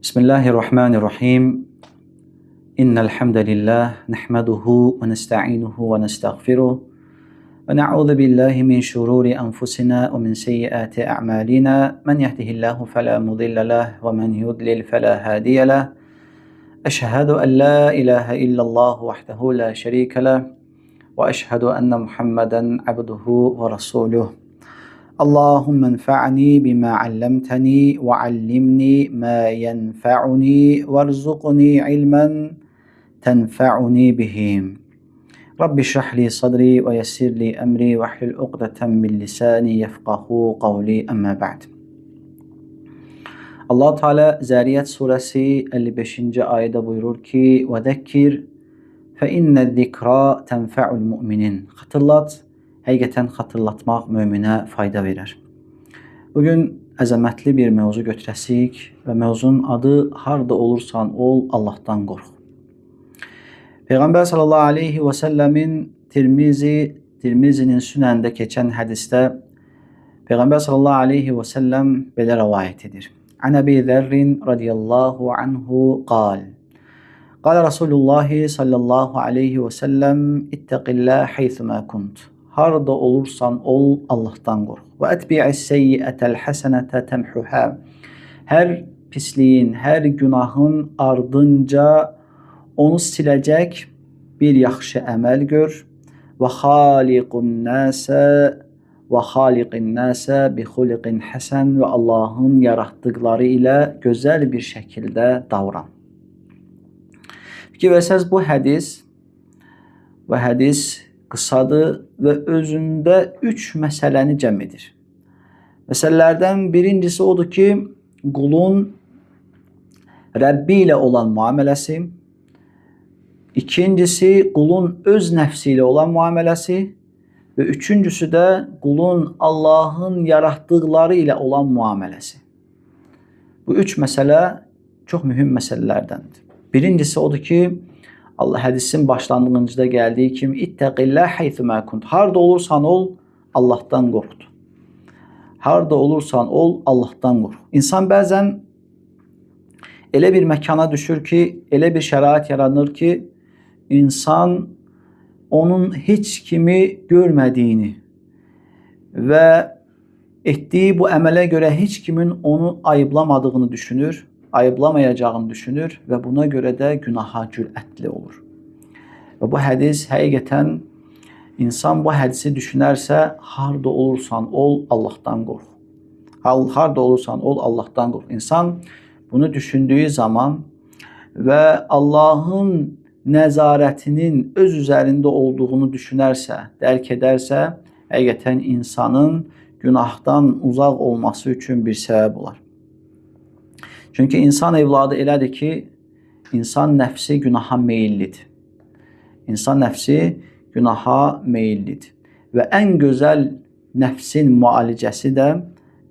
Bismillahirrahmanirrahim. İnnel hamdelellahi nahmeduhu ve nesta'inuhu ve nestağfiruh ve na'udzu billahi min şururi enfusina ve min seyyiati a'malina. Men yehdihillahu fela mudille leh ve men yudlil fela hadiye leh. Eşhedü en la ilahe illallah vahdehu la şerike leh ve eşhedü enne Muhammeden abduhu ve resuluh. Allahümme enfa'ni bima allamtani ve allimni ma yenfa'uni verzukni ilmen tenfa'uni bihim. Rabbi şrah li sadri ve yessir li emri ve ahlul ukdeten min lisani yefkahu kavli amma ba'd. Allah Teala Zariyat suresi 55. Ayede buyurur ki: "Ve zekkir fe inne zikra tenfa'ul mu'minin." Hatırlat, həqiqətən xatırlatmaq möminə fayda verər. Bugün əzəmətli bir mövzu götürəsik və mövzunun adı harda olursan ol, Allahdan qorx. Peyğəmbər sallallahu aleyhi və səlləmin Tirmizinin Sünəndə keçən hədisdə Peyğəmbər sallallahu aleyhi və səlləm belə rəvayət edir. An Əbi Zərrin radiyallahu anhu qal. Qala Rasulullah sallallahu aleyhi və səlləm ittaqillah haythuma kunt. Harda olursan ol, Allahdan qorx. Və etbi'is seyyi'ətel həsənətə təmhuhə. Hər pisliyin, hər günahın ardınca onu siləcək bir yaxşı əməl gör. Və xaliqun nəsə və xaliqin nəsə bi xuliqin həsən və Allahın yaratdıqları ilə gözəl bir şəkildə davran. Fikir versəniz, bu hədis qısadır və özündə üç məsələni cəm edir. Məsələlərdən birincisi odur ki, qulun Rəbbi ilə olan müamiləsi, ikincisi qulun öz nəfsi ilə olan müamiləsi və üçüncüsü də qulun Allahın yaratdıqları ilə olan müamiləsi. Bu üç məsələ çox mühüm məsələlərdəndir. Birincisi odur ki, Allah hədisin başlanğıcında gəldiyi kimi ittəqillah haythuma kunt. Harda olursan ol, Allahdan qorx. Harda olursan ol, Allahdan qorx. İnsan bəzən elə bir məkana düşür ki, elə bir şərait yaranır ki, insan onun heç kimi görmədiyini və etdiyi bu əmələ görə heç kimin onu ayıblamadığını düşünür, ayıblamayacağını düşünür və buna görə də günaha cürətli olur. Və bu hədis həqiqətən insan bu hədisi düşünərsə, harda olursan ol, Allahdan qorx. Harda olursan ol, Allahdan qorx. İnsan bunu düşündüyü zaman və Allahın nəzarətinin öz üzərində olduğunu düşünərsə, dərk edərsə, həqiqətən insanın günahdan uzaq olması üçün bir səbəb olar. Çünki insan evladı elədir ki, insan nəfsi günaha meyillidir. İnsan nəfsi günaha meyillidir. Və ən gözəl nəfsin müalicəsi də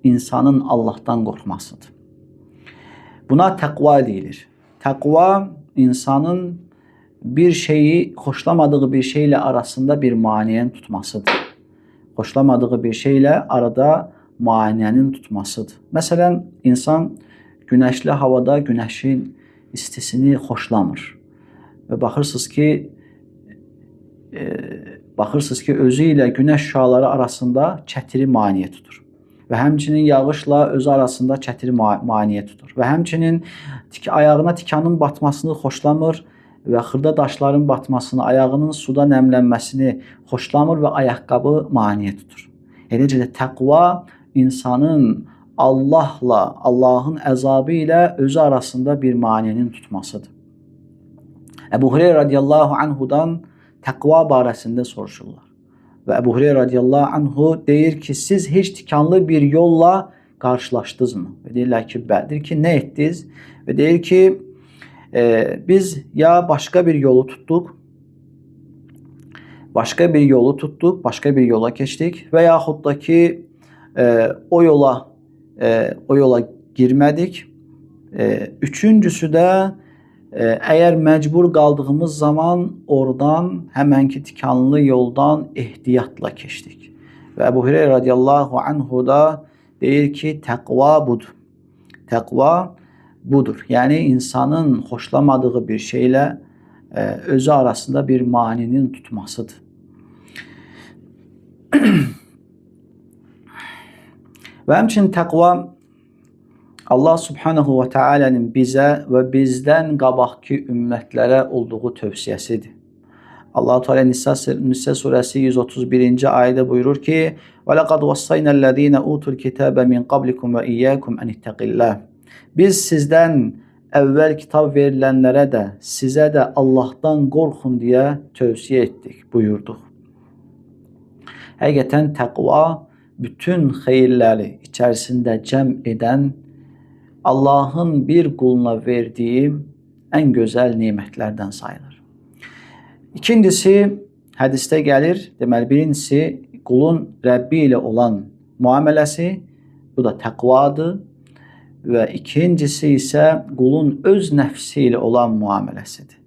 insanın Allahdan qorxmasıdır. Buna təqva deyilir. Təqva insanın bir şeyi, xoşlamadığı bir şeylə arasında bir maneənin tutmasıdır. Xoşlamadığı bir şeylə arada maneənin tutmasıdır. Məsələn, insan günəşli havada günəşin istisini xoşlamır. Və baxırsınız ki, özü ilə günəş şüaları arasında çətiri maneə tutur. Və həmçinin yağışla özü arasında çətiri maneə tutur. Və həmçinin ayağına tikanın batmasını xoşlamır və xırda daşların batmasını, ayağının suda nəmlənməsini xoşlamır və ayaqqabı maneə tutur. Eləcə də təqva insanın Allahla, Allahın əzabı ilə özü arasında bir maneənin tutmasıdır. Əbu Hüreyrə radiyallahu anhudan təqva barəsində soruşurlar. Və Əbu Hüreyrə radiyallahu anhu deyir ki, siz heç tikanlı bir yolla qarşılaşdınız mı? Və deyirlər ki, bəli. Deyir ki, nə etdiniz? Və deyir ki, biz ya başqa bir yolu tutduq, başqa bir yola keçdik və yaxud da ki, o yola girmədik. Üçüncüsü də əgər məcbur qaldığımız zaman oradan həmənki tikanlı yoldan ehtiyatla keçdik. Və Əbu Hüreyrə radiyallahu anhu da deyir ki, təqva budur. Təqva budur. Yəni insanın xoşlamadığı bir şeylə özü arasında bir maninin tutmasıdır. Və həmçinin təqva Allah Subhanahu və Teala'nın bizə və bizdən qabaqki ümmətlərə olduğu tövsiyəsidir. Allah Teala Nisa surəsi 131-ci ayədə buyurur ki: "Və laqad vassaynal-lezina utul kitaba min qablikum və iyyakum an ittaqillah." Biz sizdən əvvəl kitab verilənlərə də, sizə də Allahdan qorxun deyə tövsiyə etdik, buyurduq. Həqiqətən təqva bütün xeyirləri içərisində cəm edən Allahın bir quluna verdiyi ən gözəl nemətlərdən sayılır. İkincisi, hədisdə gəlir, deməli birincisi qulun Rəbbi ilə olan müamiləsi, bu da təqvadır və ikincisi isə qulun öz nəfsi ilə olan müamiləsidir.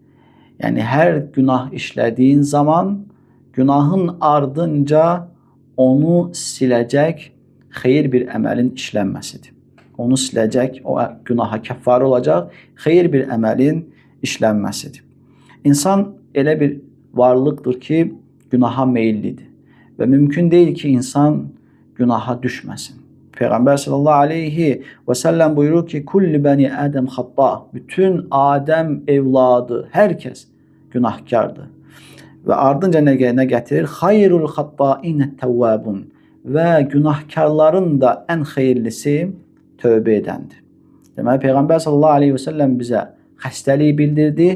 Yəni hər günah işlədiyin zaman günahın ardınca onu siləcək xeyir bir əməlin işlənməsidir. Onu siləcək, o günaha kəffarə olacaq xeyir bir əməlin işlənməsidir. İnsan elə bir varlıqdır ki, günaha meyillidir və mümkün deyil ki, insan günaha düşməsin. Peyğəmbər sallallahu aleyhi və səlləm buyurur ki, kulli bəni Ədəm xatta, bütün Adəm evladı, hər kəs günahkardır. Və ardınca nə gətirir? Xayrul xattainə təvvabun, və günahkarların da ən xeyirlisi tövbə edəndir. Deməli, Peyğəmbər sallallahu aleyhi və səlləm bizə xəstəliyi bildirdi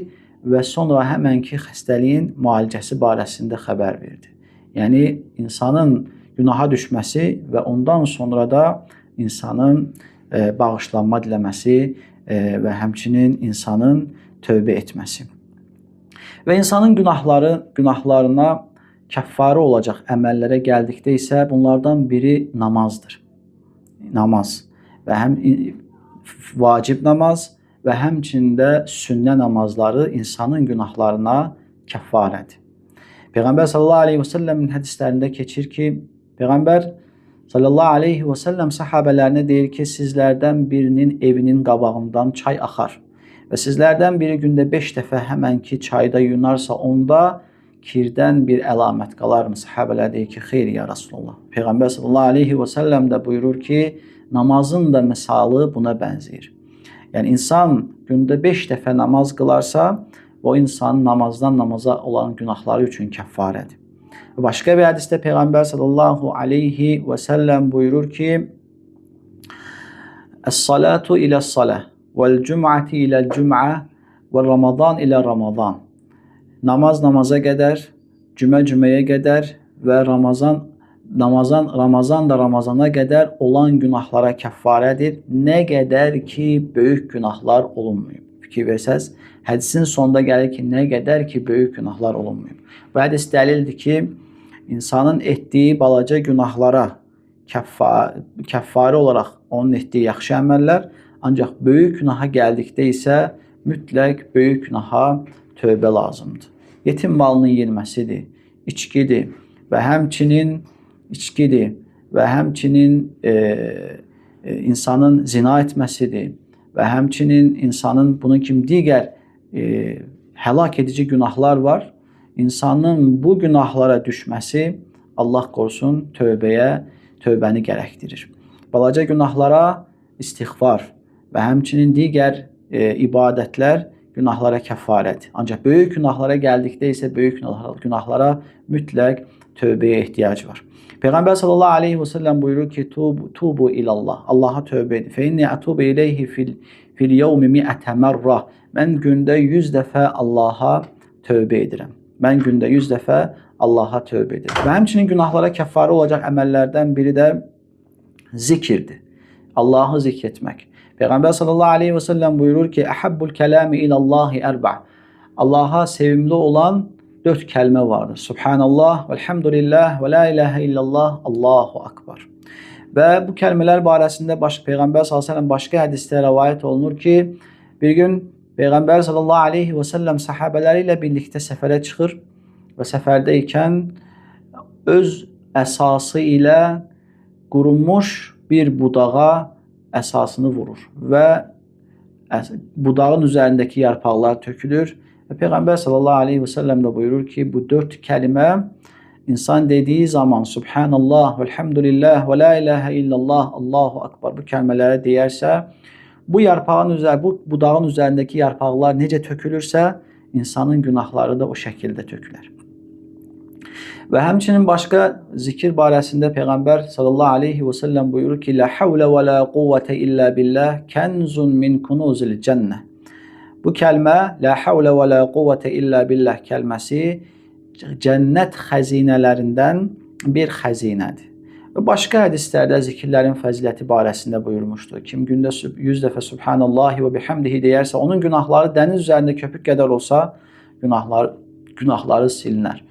və sonra həmən ki, xəstəliyin müalicəsi barəsində xəbər verdi. Yəni, insanın günaha düşməsi və ondan sonra da insanın bağışlanma diləməsi və həmçinin insanın tövbə etməsi. Və insanın günahlarına kəffarə olacaq əməllərə gəldikdə isə bunlardan biri namazdır. Namaz və həm vacib namaz və həmçinin də sünnə namazları insanın günahlarına kəffarədir. Peyğəmbər sallallahu aleyhi və səlləmin hədislərində keçir ki, Peyğəmbər sallallahu aleyhi və səlləm səhabələrinə deyir ki, sizlərdən birinin evinin qabağından çay axar və sizlərdən biri gündə 5 dəfə həmən ki çayda yunarsa onda kirdən bir əlamət qalarmı? Səhabələr deyir ki, xeyr ya Rasulullah. Peyğəmbər sallallahu aleyhi və səlləm də buyurur ki, namazın da misalı buna bənzəyir. Yəni insan gündə 5 dəfə namaz qılarsa, o insanın namazdan namaza olan günahları üçün kəffarədir. Başqa bir hədisdə Peyğəmbər sallallahu aleyhi və səlləm buyurur ki, Əs-salatu iləs-salah vəl-cüm'ati iləl-cüm'a və-ramazan ilə-ramazan. Namaz namaza qədər, cümə cüməyə qədər və Ramazan da Ramazana qədər olan günahlara kəffarədir. Nə qədər ki böyük günahlar olunmayıb. Fikir versəz, hədisin sonunda gəlir ki, nə qədər ki böyük günahlar olunmayıb. Bu hədis dəlildir ki, insanın etdiyi balaca günahlara kəffarə olaraq onun etdiyi yaxşı əməllər, ancaq böyük günaha gəldikdə isə mütləq böyük günaha tövbə lazımdır. Yetim malının yenməsidir, içkidir və həmçinin insanın zina etməsidir və həmçinin insanın bunun kimi digər həlak edici günahlar var. İnsanın bu günahlara düşməsi Allah qorusun tövbəni gərəkdirir. Balaca günahlara istiğfar və həmçinin digər ibadətlər günahlara kəffarədir. Ancaq böyük günahlara gəldikdə isə böyük günahlara mütləq tövbəyə ehtiyac var. Peyğəmbər sallallahu aleyhi və səlləm buyurur ki, tubu ilallah, Allaha tövbə edin. Fe inni atubu ileyhi fil yevmi mi'ətə mərrə. Mən gündə 100 dəfə Allaha tövbə edirəm. Mən gündə 100 dəfə Allaha tövbə edirəm. Və həmçinin günahlara kəffarə olacaq əməllərdən biri də zikirdir. Allahı zikr etmək. Peyğəmbər sallallahu aleyhi və səlləm buyurur ki, Əhabbul kələmi ilallahi ərba. Allaha sevimli olan 4 kəlmə vardır. Subhanallah, velhamdülillah, və la ilahə illallah, Allahu akbar. Və bu kəlmələr barəsində Peyğəmbər sallallahu aleyhi və səlləm başqa hədisdə rəvayət olunur ki, bir gün Peyğəmbər sallallahu aleyhi və səlləm səhabələri ilə birlikdə səfərə çıxır və səfərdə ikən öz əsası ilə qurumuş bir budağa əsasını vurur və Budağın üzərindəki yarpaqlar tökülür. Və Peyğəmbər sallallahu aleyhi və səlləm də buyurur ki, bu 4 kəlmə insan dediyi zaman Subhanallah, velhamdülillah və la ilahə illallah, Allahu akbar bu kəlmələri deyərsə, bu yarpağın üzər, bu budağın üzərindəki yarpaqlar necə tökülürsə, insanın günahları da o şəkildə tökülər. Və həmçinin başqa zikir barəsində Peyğəmbər sallallahu aleyhi və səlləm buyurur ki, La havlə və la quvvətə illə billah kənzun min kunuzil cənnə. Bu kəlmə, La havlə və la quvvətə illə billah kəlməsi cənnət xəzinələrindən bir xəzinədir. Və başqa hədislərdə zikirlərin fəziləti barəsində buyurmuşdur. Kim gündə 100 dəfə Subhanallahi və bihamdihi deyərsə, onun günahları dəniz üzərində köpük qədər olsa, günahları silinər.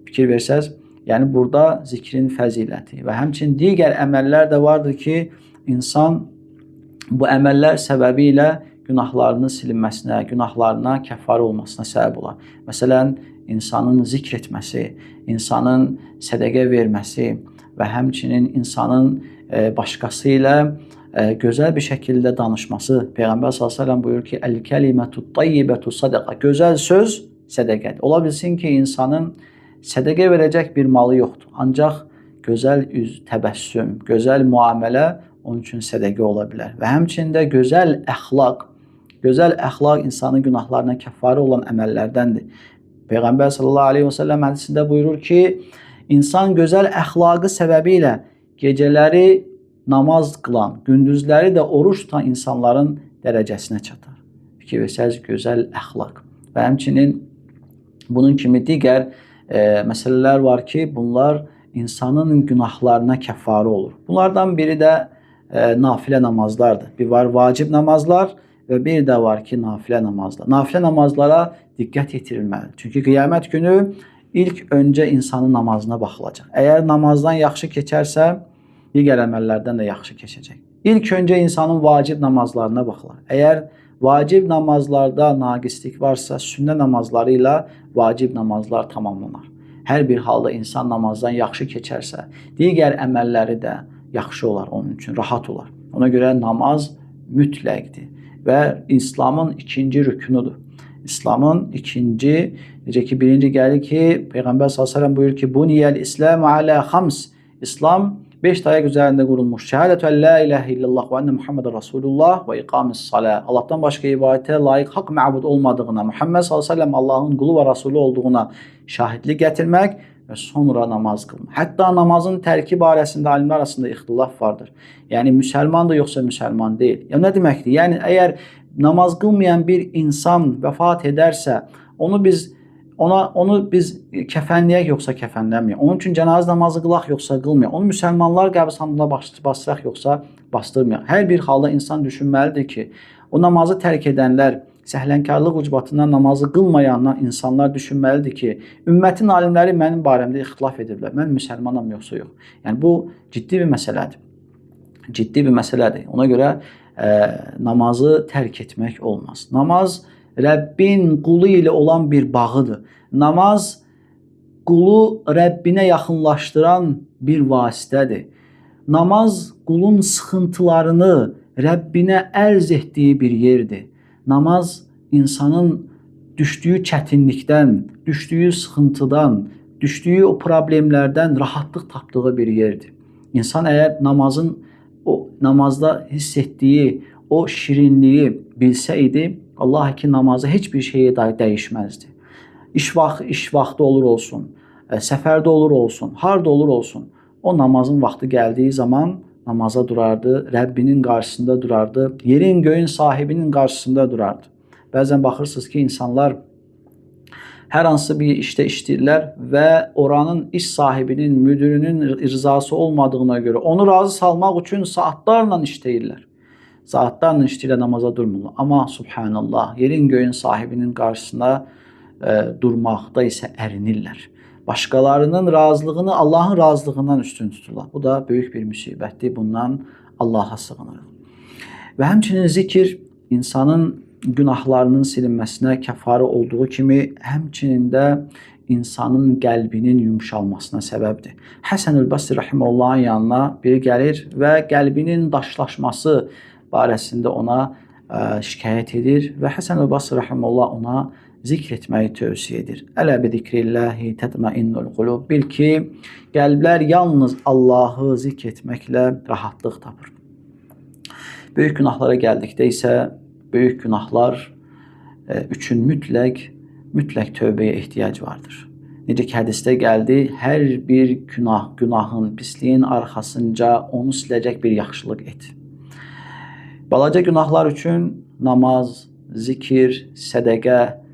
Fikir versəz, yəni burada zikrin fəziləti və həmçinin digər əməllər də vardır ki, insan bu əməllər səbəbi ilə günahlarının silinməsinə, günahlarına kəffarə olmasına səbəb olar. Məsələn, insanın zikr etməsi, insanın sədəqə verməsi və həmçinin insanın başqası ilə gözəl bir şəkildə danışması. Peyğəmbər sallallahu əleyhi və səlləm buyurur ki, "Əl-kəlimətu tayyibətu sadaqa." Gözəl söz sədəqədir. Ola bilsin ki, insanın sədəqə verəcək bir malı yoxdur. Ancaq gözəl üz, təbəssüm, gözəl müamilə onun üçün sədəqə ola bilər. Və həmçinin də gözəl əxlaq, gözəl əxlaq insanın günahlarına kəffarə olan əməllərdəndir. Peyğəmbər sallallahu aleyhi və səlləm hədisində buyurur ki, insan gözəl əxlaqı səbəbi ilə gecələri namaz qılan, gündüzləri də oruç tutan insanların dərəcəsinə çatar. Fikir versəniz, gözəl əxlaq. Və həmçinin bunun kimi digər məsələlər var ki, bunlar insanın günahlarına kəffarə olur. Bunlardan biri də nafilə namazlardır. Bir var vacib namazlar və bir də var ki, nafilə namazlar. Nafilə namazlara diqqət yetirilməlidir. Çünki qiyamət günü ilk öncə insanın namazına baxılacaq. Əgər namazdan yaxşı keçərsə, digər əməllərdən də yaxşı keçəcək. İlk öncə insanın vacib namazlarına baxılır. Əgər vacib namazlarda naqislik varsa, sünnə namazları ilə vacib namazlar tamamlanar. Hər bir halda insan namazdan yaxşı keçərsə, digər əməlləri də yaxşı olar onun üçün, rahat olar. Ona görə namaz mütləqdir və İslamın ikinci rüknudur. İslamın ikinci, necə ki birinci gəlir ki, Peyğəmbər sallallahu əleyhi və səlləm buyurur ki, "Buniyəl İslamu alə xams." İslam 5 dayaq üzərində qurulmuş. Şəhadətü ən la ilahə illallah və enne Muhammeden Rasulullah və iqamis salah. Allahdan başqa ibadətə layiq haqq məbud olmadığına, Muhammed sallallahu əleyhi və səlləm Allahın qulu və Rasulü olduğuna şahidlik gətirmək və sonra namaz qılmaq. Hətta namazın tərki barəsində alimlər arasında ixtilaf vardır. Yəni müsəlmandır yoxsa müsəlman deyil. Ya nə deməkdir? Yəni əgər namaz qılmayan bir insan vəfat edərsə, onu biz kəfənləyək yoxsa kəfənləməyək. Onun üçün cənazə namazı qılaq yoxsa qılmayaq. Onu müsəlmanlar qəbristanlığına bastıraq yoxsa bastırmayaq. Hər bir halda insan düşünməlidir ki, o namazı tərk edənlər, səhlənkarlıq ucbatından namazı qılmayan insanlar düşünməlidir ki, ümmətin alimləri mənim barəmdə ixtilaf edirlər. Mən müsəlmanam yoxsa yox. Yəni bu ciddi bir məsələdir. Ciddi bir məsələdir. Ona görə namazı tərk etmək olmaz. Namaz Rəbbin qulu ilə olan bir bağıdır. Namaz qulu Rəbbinə yaxınlaşdıran bir vasitədir. Namaz qulun sıxıntılarını Rəbbinə ərz etdiyi bir yerdir. Namaz insanın düşdüyü çətinlikdən, düşdüyü sıxıntıdan, düşdüyü o problemlərdən rahatlıq tapdığı bir yerdir. İnsan əgər namazın o namazda hiss etdiyi o şirinliyi bilsəydi, Allah ki namazı heç bir şeyə dəyişməzdi. İş vaxtı olur olsun, səfərdə olur olsun, harda olur olsun, o namazın vaxtı gəldiyi zaman namaza durardı, Rəbbinin qarşısında durardı, yerin göyün sahibinin qarşısında durardı. Bəzən baxırsınız ki, insanlar hər hansı bir işdə işləyirlər və oranın iş sahibinin, müdürünün rızası olmadığına görə onu razı salmaq üçün saatlarla işləyirlər. Saatlarla işləyirlər, namaza durmurlar. Amma subhanallah, yerin göyün sahibinin qarşısında durmaqda isə ərinirlər. Başqalarının razılığını Allahın razılığından üstün tuturlar. Bu da böyük bir müsibətdir. Bundan Allaha sığınırıq. Və həmçinin zikir insanın günahlarının silinməsinə kəffarə olduğu kimi həmçinin də insanın qəlbinin yumşalmasına səbəbdir. Həsənül Basri rahimehullahın yanına biri gəlir və qəlbinin daşlaşması barəsində ona şikayət edir və Həsən el-Basri rəhməhullah ona zikr etməyi tövsiyə edir. Ələ bi zikrillahi tatmainnul qulub. Bil ki, qəlblər yalnız Allahı zikr etməklə rahatlıq tapır. Böyük günahlara gəldikdə isə böyük günahlar üçün mütləq tövbəyə ehtiyac vardır. Necə ki hədisdə gəldi, hər bir günahın, pisliyin arxasınca onu siləcək bir yaxşılıq et. Balaca günahlar üçün namaz, zikir, sədəqə,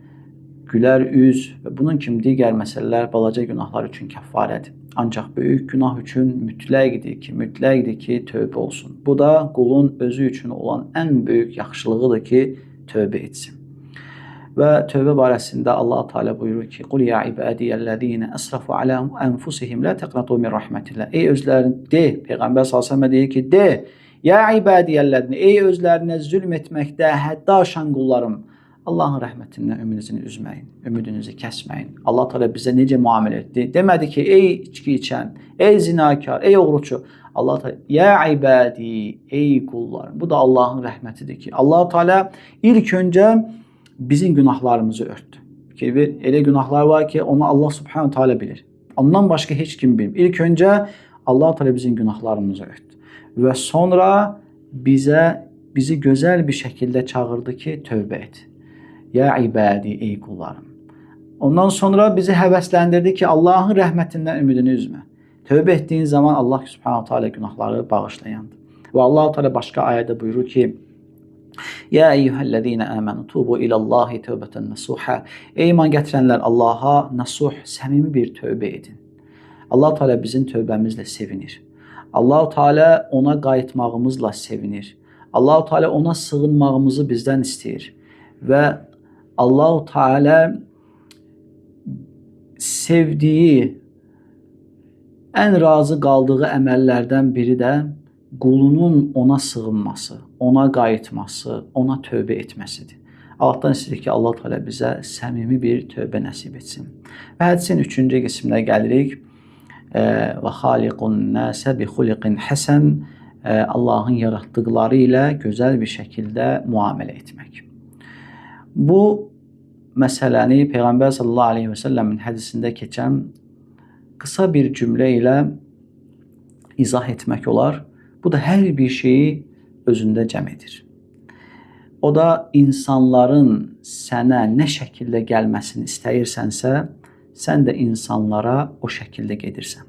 gülər üz və bunun kimi digər məsələlər balaca günahlar üçün kəffarədir. Ancaq böyük günah üçün mütləqdir ki, tövbə olsun. Bu da qulun özü üçün olan ən böyük yaxşılığıdır ki, tövbə etsin. Və tövbə barəsində Allah Teala buyurur ki: "Qul ya ibadiyellezine esrafu ala enfusihim la taqnatu min rahmetillah." Ey özlərin, de, Peyğəmbər sallallahu əleyhi və səlləm deyir ki, de, ya ibadiyellezine, ey özlərinə zülm etməkdə həddi aşan qullarım, Allahın rəhmətindən ümidinizi üzməyin, ümidinizi kəsməyin. Allah Teala bizə necə müamilə etdi? Demədi ki, ey içki içən, ey zinakar, ey oğruçu. Allah Teala ya ibadi, ey qullarım. Bu da Allahın rəhmətidir ki, Allah Teala ilk öncə bizim günahlarımızı örtdü. Ki elə günahlar var ki, onu Allah Subhanahu Teala bilir. Ondan başqa heç kim bilmir. İlk öncə Allah Teala bizim günahlarımızı örtdü və sonra bizi gözəl bir şəkildə çağırdı ki, tövbə et. Ya ibadi, ey qullarım. Ondan sonra bizi həvəsləndirdi ki, Allahın rəhmətindən ümidini üzmə. Tövbə etdiyin zaman Allah Subhanahu Teala günahları bağışlayandır. Və Allah Teala başqa ayədə buyurur ki: Ya eyyuhellezine amenu tubu ilallahi tövbeten nasuha. Ey iman gətirənlər, Allaha nasuh, səmimi bir tövbə edin. Allah Teala bizim tövbəmizlə sevinir. Allah Teala ona qayıtmağımızla sevinir. Allah Teala ona sığınmağımızı bizdən istəyir və Allahu Teala sevdiyi, ən razı qaldığı əməllərdən biri də qulunun ona sığınması, ona qayıtması, ona tövbə etməsidir. Allahdan istəyirik ki, Allah Teala bizə səmimi bir tövbə nəsib etsin. Və hədisin üçüncü qisminə gəlirik. Və xaliqun nəsə bi xuliqin həsən, Allahın yaratdıqları ilə gözəl bir şəkildə müamilə etmək. Bu məsələni Peyğəmbər sallallahu aleyhi və səlləmin hədisində keçən qısa bir cümlə ilə izah etmək olar. Bu da hər bir şeyi özündə cəm edir. O da insanların sənə nə şəkildə gəlməsini istəyirsənsə, sən də insanlara o şəkildə gedirsən.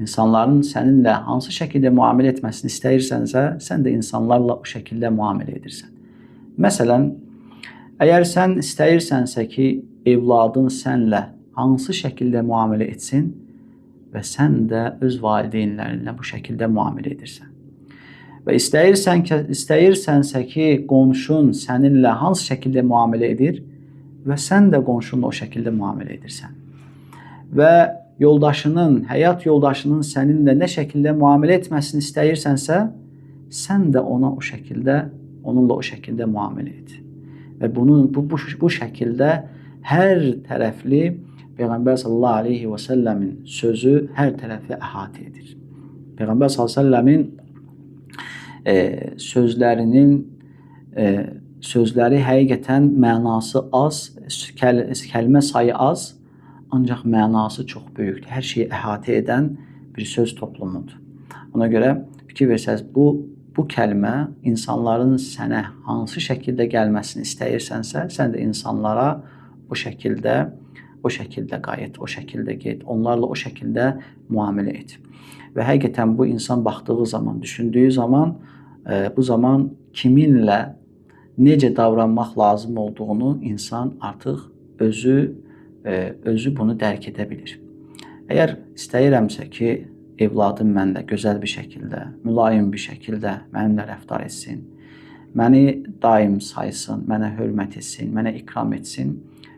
İnsanların səninlə hansı şəkildə müamilə etməsini istəyirsənsə, sən də insanlarla o şəkildə müamilə edirsən. Məsələn, əgər sən istəyirsənsə ki, evladın sənlə hansı şəkildə müamilə etsin və sən də öz valideynlərinlə bu şəkildə müamilə edirsən. Və istəyirsənsə ki, qonşun səninlə hansı şəkildə müamilə edir və sən də qonşunla o şəkildə müamilə edirsən. Və yoldaşının, həyat yoldaşının səninlə nə şəkildə müamilə etməsini istəyirsənsə, sən də ona o şəkildə, onunla o şəkildə müamilə et. Və bunun bu şəkildə hər tərəfli Peyğəmbər sallallahu aleyhi və səlləmin sözü hər tərəfli əhatə edir. Peyğəmbər sallallahu aleyhi və səlləmin sözləri həqiqətən mənası az, kəlmə sayı az, ancaq mənası çox böyükdür. Hər şeyi əhatə edən bir söz toplumudur. Ona görə fikir versəniz, bu kəlmə insanların sənə hansı şəkildə gəlməsini istəyirsənsə, sən də insanlara o şəkildə qayıt, o şəkildə get, onlarla o şəkildə müamilə et. Və həqiqətən bu insan baxdığı zaman, düşündüyü zaman, bu zaman kiminlə necə davranmaq lazım olduğunu insan artıq özü bunu dərk edə bilir. Əgər istəyirəmsə ki, evladım mənlə gözəl bir şəkildə, mülayim bir şəkildə mənimlə rəftar etsin, məni daim saysın, mənə hörmət etsin, mənə ikram etsin.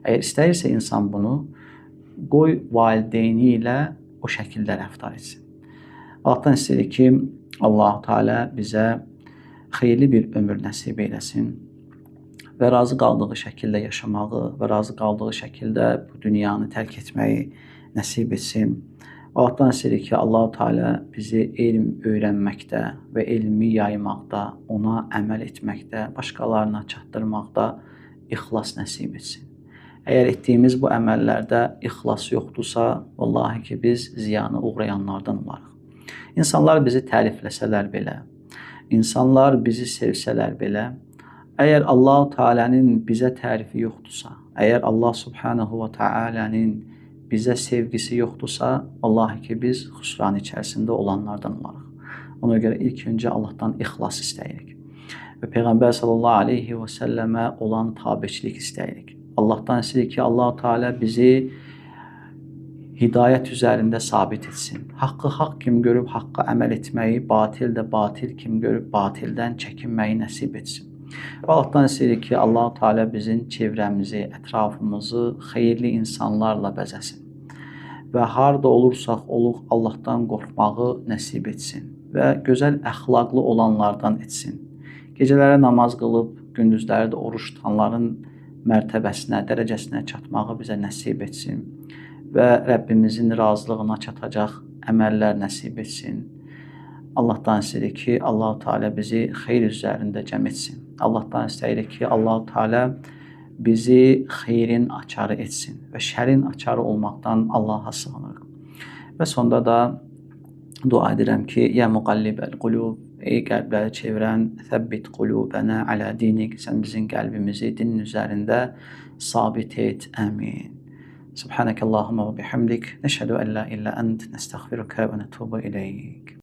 Əgər istəyirsə insan bunu, qoy valideyni ilə o şəkildə rəftar etsin. Allahdan istəyirik ki, Allah-u Teala bizə xeyirli bir ömür nəsib eyləsin və razı qaldığı şəkildə yaşamağı və razı qaldığı şəkildə bu dünyanı tərk etməyi nəsib etsin. Allahdan istəyirik ki, Allahu Teala bizi elm öyrənməkdə və elmi yaymaqda, ona əməl etməkdə, başqalarına çatdırmaqda ixlas nəsib etsin. Əgər etdiyimiz bu əməllərdə ixlas yoxdursa, vallahi ki, biz ziyana uğrayanlardan olarıq. İnsanlar bizi tərifləsələr belə, insanlar bizi sevsələr belə, əgər Allahu Teala'nın bizə tərifi yoxdursa, əgər Allah Subhanahu və Taala'nın bizə sevgisi yoxdursa, vallahi ki, biz xüsran içərisində olanlardan olarıq. Ona görə ilk öncə Allahdan ixlas istəyirik və Peyğəmbər sallallahu aleyhi və səlləmə olan tabeçilik istəyirik. Allahdan istəyirik ki, Allahu Teala bizi hidayət üzərində sabit etsin. Haqqı haqq kimi görüb haqqa əməl etməyi, batil də batil kimi görüb batildən çəkinməyi nəsib etsin. Və Allahdan istəyirik ki, Allahu Teala bizim çevrəmizi, ətrafımızı xeyirli insanlarla bəzəsin. Və harda olursaq oluq Allahdan qorxmağı nəsib etsin və gözəl əxlaqlı olanlardan etsin. Gecələrə namaz qılıb, gündüzləri də oruç tutanların mərtəbəsinə, dərəcəsinə çatmağı bizə nəsib etsin və Rəbbimizin razılığına çatacaq əməllər nəsib etsin. Allahdan istəyirik ki, Allahu Teala bizi xeyir üzərində cəm etsin. Allahdan istəyirik ki, Allahu Teala bizi xeyrin açarı etsin və şərin açarı olmaqdan Allaha sığınırıq. Və sonda da dua edirəm ki, ya muqallibəl qulub, ey qəlbləri çevirən, səbbit qulubənə alə dinik, sən bizim qəlbimizi dinin üzərində sabit et. Əmin. Subhanəkəllahumma və bihamdik, nəşhədu ən la illə ənt, nəstəğfiruka və nətubu ileyk.